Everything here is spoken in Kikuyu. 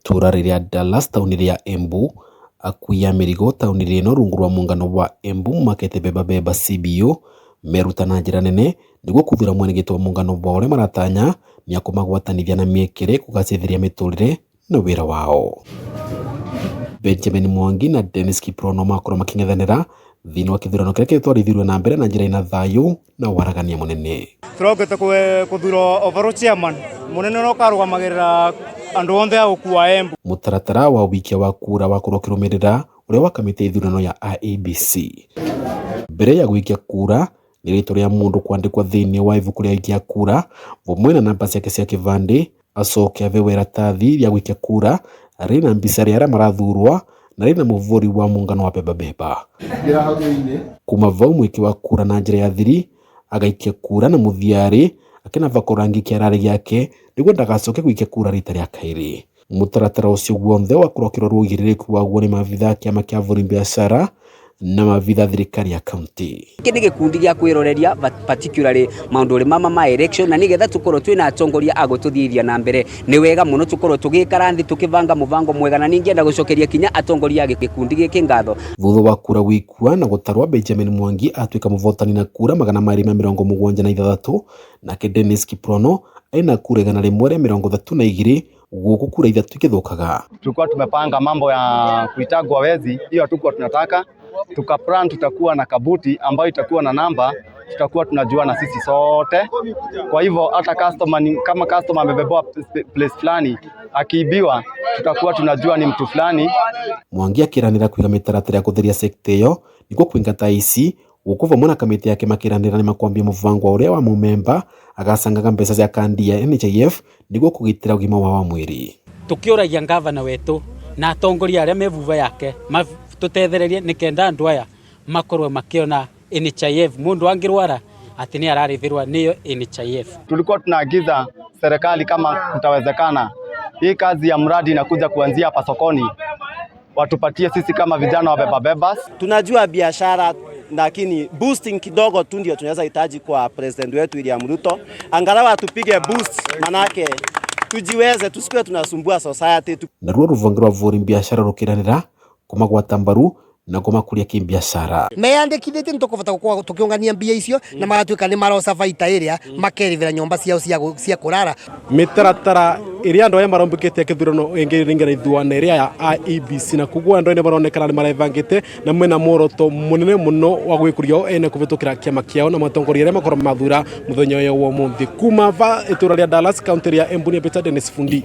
Tura rĩrĩa Dallas tauni rĩa Embu, akui a mĩrigo tauni rĩno rungu rwa mũngano wa Embu Market Beba Beba CBO meruta na njĩra nene nĩguo kuthura mwenegĩtwo mũngano wa ũrĩa maratanya nĩakũmagwatanithia na mĩekere kũgacĩrithia mĩtũrĩre na wĩra wao. Benjamin Mwangi na Dennis Kiprono makorwo makĩng'ethanĩra thĩinĩ wa kĩthurano kĩrĩa gĩtwarithirio na mbere na njĩra ĩna thayũ na waragania mũnene. Tũrokĩte kũthura overall chairman mũnene ũrĩa ũkarũgamagĩrĩra andũ othe a gũkua Embu. Mũtaratara wa ũikia wa kura wakorwo ũkĩrũmĩrĩra ũrĩa wa kamĩtĩ ya ithurano ya IEBC. Mbere ya gũikia kura nĩ rĩtwa rĩa mũndũ kwandĩkwo thĩinĩ wa ibuku rĩa aikia kura vamwe na namba ciake cia kĩbandĩ, acoke abewe iratathi rĩa gũikia kura rĩna mbica rĩa arĩa marathurwa na rĩna mũvũri wa mũngano wa Beba Beba. Kuma vau mwiki wa kura na njĩra ya thiri agaikia kura na mũthiarĩ akinavakwo rangi kĩararĩ gĩake nĩguo ndagacoke gũikia kura rita rĩa kaĩrĩ. Mũtaratara ũcio guothe wakorwo ũkĩrorwo ũigĩrĩrĩku waguo nĩ maabithaa a kĩama kĩa ahũri biacara na maabithaa thirikari ya kaunti. Gĩkĩ nĩ gĩkundi gĩa kwĩroreria particularly maũndũ mama ma election, na nĩgetha tũkorwo twĩna atongoria a gũtũthithia na mbere, nĩ wega mũno tũkorwo tũgĩikara nthĩ tũkĩbanga mũbango mwega, na ningĩenda gũcokeria kinya atongoria a gĩkundi gĩkĩ ngatho. Thutha wa kura gwĩkua na gũtarwa, Benjamin Mwangi atuĩka mũvotani na kura 276, nake Dennis Kiprono aina kura 132, gũkũ kura 3 ikĩthũkaga. Tulikuwa tumepanga mambo ya kuitagwa wezi, hiyo hatukuwa tunataka. Tukaplan tutakuwa na kabuti ambayo itakuwa na namba, tutakuwa tunajua na sisi sote. Kwa hivyo hata customer ni, kama customer amebebewa place fulani akiibiwa, tutakuwa tunajua ni mtu fulani. Mwangi akĩranĩra kũiga mĩtaratara ya kũtheria sekta ĩyo nĩguo kũingata aici, gũkũ vamwe na kamĩtĩ yake makĩranĩra nĩmakwambia mũbango wa ũrĩa wa mũmemba agacangaga mbeca cia kandi ya NHIF nĩguo kũgitĩra ũgima wao wa mwĩrĩ. Tukiuragia ngavana wetu na atongoria aria me vuva yake tutethererie nikenda andu aya makorwo makiona NHIF, mundu angirwara ati ni ararithirwa niyo NHIF. Tulikuwa tunaagiza serikali kama kutawezekana, hii kazi ya mradi inakuja kuanzia hapa sokoni, watupatie sisi kama vijana wa beba bebas. Tunajua biashara, lakini boosting kidogo tu ndio tunaweza hitaji kwa president wetu William Ruto, angalau atupige boost, manake tujiweze, tusikuwe tunasumbua society. Naruo rũhonge rwa vũri biacara rũkĩranĩra kũmagwata mbaru na kũmakũria kĩbiacara. Meyandĩkithĩtie nĩ tũkũbota gũkorwo tũkĩũngania mbia icio na magatuĩka nĩ maroca baita ĩrĩa makerĩbĩra nyũmba ciao cia kũrara. Mĩtaratara ĩrĩa andũ aya marombũkĩte kĩthurano ĩngĩringana na ĩrĩa ya IEBC, na koguo andũ aya nĩmaronekana nĩ marebangĩte na mena muoroto mũnene mũno wa gwĩkũria o ene kũhĩtũkĩra kĩama kĩao na matongoria arĩa makorwo mathura mũthenya ũyũ wa ũmũthĩ. Kuma va itũra rĩa Dallas, kaunti ya Embu, nĩ Peter Dennis Fundi.